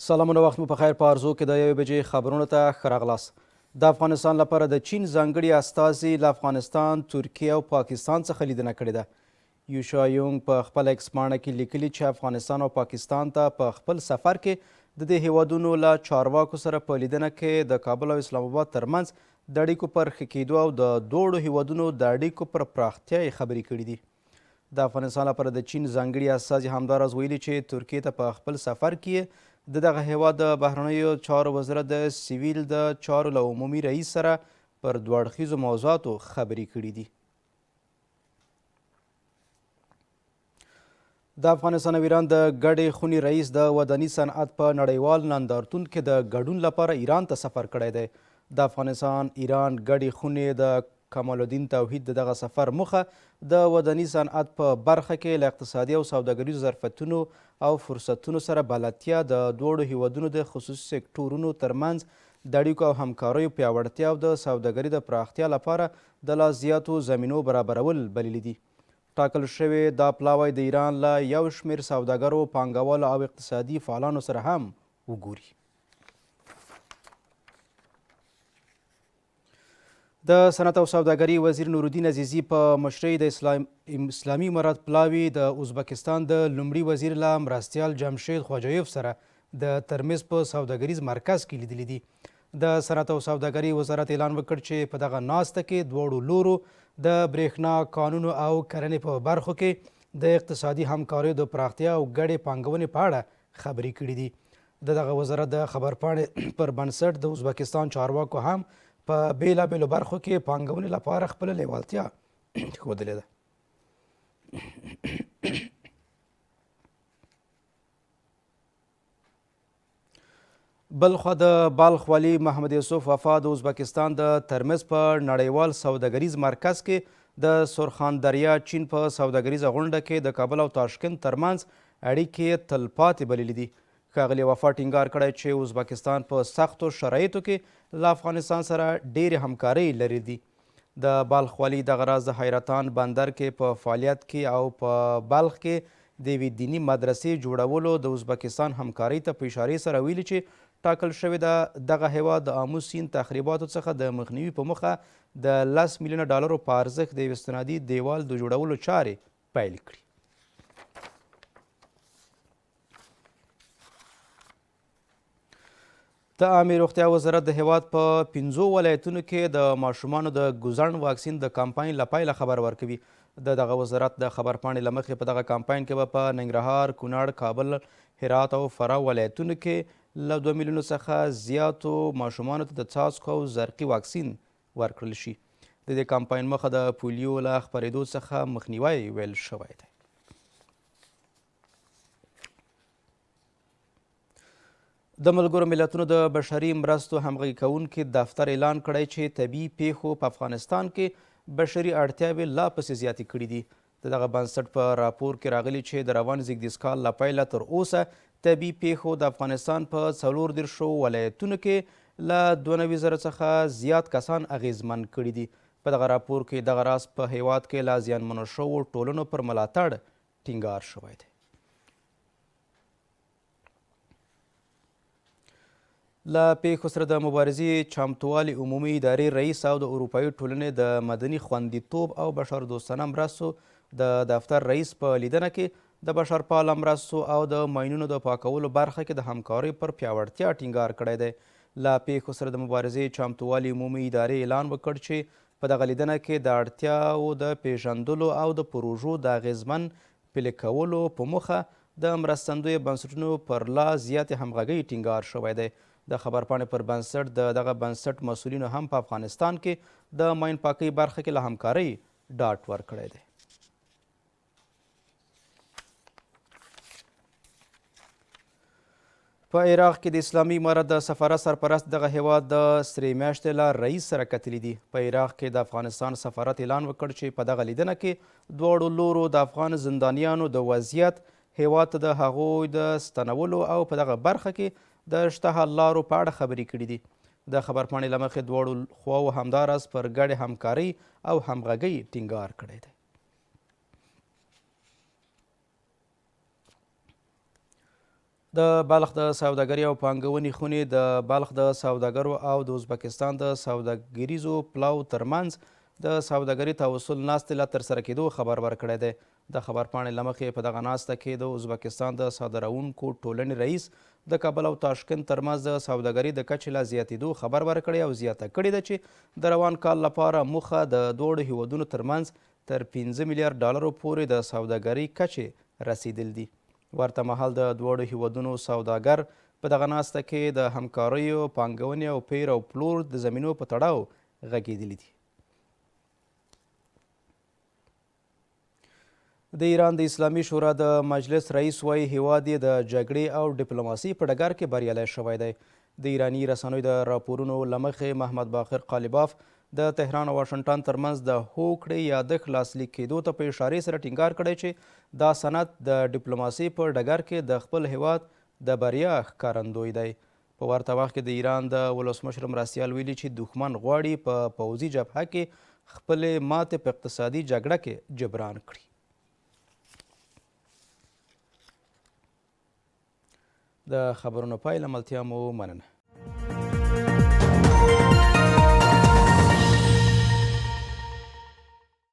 سلامونه وخت مو په خیر په ارزو کې د یوې بجې خبرونو ته ښه راغلاست. د افغانستان لپاره د چین ځانګړي استازي له افغانستان، ترکیې او پاکستان څخه لیدنه کړې ده. یوشا یونګ په خپل ایکس پاڼه کې لیکلي چې افغانستان او پاکستان ته په خپل سفر کې د دې هیوادونو له چارواکو سره په لیدنه کې د کابل او اسلام آباد ترمنځ د اړیکو پر ښه کېدو او د دواړو هیوادونو د اړیکو پر پراختیا یې خبرې کړې دي. د افغانستان لپاره د چین ځانګړي استازي همداراز ویلي چې ترکیې ته په خپل سفر کې د دغه هیواد د بهرنیو چارو وزارت د سیویل د چارو له عمومي رئیس سره پر دوه اړخیزو موضوعاتو خبرې کړې دي. د افغانستان او ایران د ګډې خونې رئیس د وداني صنعت په نړیوال نندارتون کې د ګډون لپاره ایران ته سفر کړی دی. د افغانستان ایران ګډې خونې د کمال الدین توحید د دغه سفر موخه د وداني صنعت په برخه کې له اقتصادي او سوداګریزو ظرفتونو او فرصتونو سره بلدتیا، د دواړو هیوادونو د خصوصي سکټورونو ترمنځ د اړیکو او همکاریو پیاوړتیا او د سوداګري د پراختیا لپاره د لا زیاتو زمینو برابرول بللي دي. ټاکل شوې دا پلاوی د ایران له یو شمېر سوداګرو، پانګوالو او اقتصادي فعالانو سره هم وګوري. د صنعت او سوداګرۍ وزیر نورالدین عزیزي په مشرۍ د اسلامي امارت پلاوي د ازبکستان د لومړي وزیر له مرستیال جمشید خواجایوف سره د ترمز په سوداګریز مرکز کې لیدلي دي. د صنعت او سوداګرۍ وزارت اعلان وکړ چې په دغه ناسته کې دواړو لورو د برېښنا، کانونو او کرنې په برخو کې د اقتصادي همکاریو د پراختیا او ګډې پانګونې په اړه خبرې کړې دي. د دغه وزارت د خبرپاڼې پر بنسټ د ازبکستان چارواکو هم په بیلابیلو برخو کې پانګونې لپاره خپله لیوالتیا ښودلې ده. بلخوا د بلخ والي محمد یوسف وفا د ازبکستان د ترمز په نړیوال سوداګریز مرکز کې د سرخان دریا چین په سوداګریزه غونډه کې د کابل او تاشکند ترمنځ اړیکې تلپاتې بللې دي. ښاغلي وفا ټینګار کړی چې ازبکستان په سختو شرایطو کې له افغانستان سره ډېرې همکارۍ لري دي. د بلخ والي دغه راز د حیرتان بندر کې په فعالیت کې او په بلخ کې د یوې دیني مدرسې جوړولو د ازبکستان همکارۍ ته په اشارې سره ویلي چې ټاکل شوې ده دغه هېواد د آمو سیند تخریباتو څخه د مخنیوي په موخه د لس میلیونه ډالرو په ارزښت د یو استنادي دیوال د جوړولو چارې پیل کړي. د عامې روغتیا وزارت د هېواد په پنځو ولایتونو کې د ماشومانو د ګوزڼ واکسین د کمپاین له پیله خبر ورکوي. د دغه وزارت د خبرپاڼې له مخې په دغه کمپاین کې به په ننګرهار، کونړ، کابل، هرات او فراه ولایتونو کې له 2 میلیونو څخه زیاتو ماشومانو ته د څاڅکو او زرقي واکسین ورکړل شي. د دې کمپاین موخه د پولیو له خپرېدو څخه مخنیوی ویل شوی دی. د ملګرو ملتونو د بشري مرستو همغږي کوونکي دفتر اعلان کړی چې طبیعي پیښو په افغانستان کې بشري اړتیاوې لا پسې زیاتې کړې دي. د دغه بنسټ په راپور کې راغلي چې د روان زیږدیز کال له پیله تر اوسه طبیعي پیښو د افغانستان په 34 ولایتونو کې له 92 زره څخه زیات کسان اغیزمن کړي دي. په دغه راپور کې دغه راز په هیواد کې له زیانمنو شوو ټولنو پر ملاتړ ټینګار شوی دی. له پیښو سره د مبارزې چمتووالي عمومي ادارې رئیس او د اروپایي ټولنې د مدني خوندیتوب او بشردوستانه مرستو د دفتر رئیس په لیدنه کې د بشرپاله مرستو او د ماینونو د پاکولو برخه کې د همکاریو پر پیاوړتیا ټینګار کړی دی. له پیښو سره د مبارزې چمتووالي عمومي ادارې اعلان وکړ چې په دغه لیدنه کې د اړتیاوو د پېژندلو او د پروژو د اغېزمن پلي کولو په موخه د مرستندویه بنسټونو پر لا زیاتې همغږۍ ټینګار شوی دی. د خبرپاڼې پر بنسټ، د دغه بنسټ مسؤلینو هم په افغانستان کې د ماین پاکۍ برخه کې له همکارۍ ډاډ ورکړی دی. په عراق کې د اسلامي امارت د سفارت سرپرست دغه هیواد د سرې میاشتې له رئیس سره کتلي دي. په عراق کې د افغانستان سفارت اعلان وکړ چې په دغه لیدنه کې دواړو لورو د افغان زندانیانو د وضعیت، هیواد ته د هغوی د ستنولو او په دغه برخه کې د شته حل لارو په اړه خبرې کړې دي. د خبرپاڼې له مخې دواړو خواوو همداراز پر ګډې همکارۍ او همغږۍ ټینګار کړی دی. د بلخ د سوداګرۍ او پانګونې خونې د بلخ د سوداګرو او د ازبکستان د سوداګریزو پلاو ترمنځ د سوداګري توسل ناستې له ترسره کېدو خبر ورکړی دی. د خبرپاڼې له مخې په دغه ناسته کې د ازبکستان د صادروونکو ټولنې رئیس د کابل او تاشکند ترمنځ د سوداګرۍ د کچې له زیاتېدو خبر ورکړی او زیاته کړې ده چې د روان کال لپاره موخه د دواړو هېوادونو ترمنځ تر 5 میلیارډ ډالرو پورې د سوداګرۍ کچې رسېدل دي. ورته مهال د دواړو هېوادونو سوداګر په دغه ناسته کې د همکاریو، پانګونې او پېر او پلور د زمینو په تړاو غږېدلي دي. د ایران د اسلامي شورا د مجلس رئیس وایي هیواد یې د جګړې او ډیپلوماسۍ په ډګر کې بریالی شوی دی. د ایراني رسنیو د راپورونو له مخې محمد باقر قالیباف د تهران او واشنګټن ترمنځ د هوکړې یادښت لاسلیک کېدو ته په اشارې سره ټینګار کړی چې دا سند د ډیپلوماسۍ په ډګر کې د خپل هیواد د بریا ښکارندوی دی. په ورته وخت کې د ایران د ولسمشر مرستیال ویلي چې دښمن غواړي په پوځي جبهه کې خپلې ماتې په اقتصادي جګړه کې جبران کړي. د خبرونو پای له ملتیا مو مننه.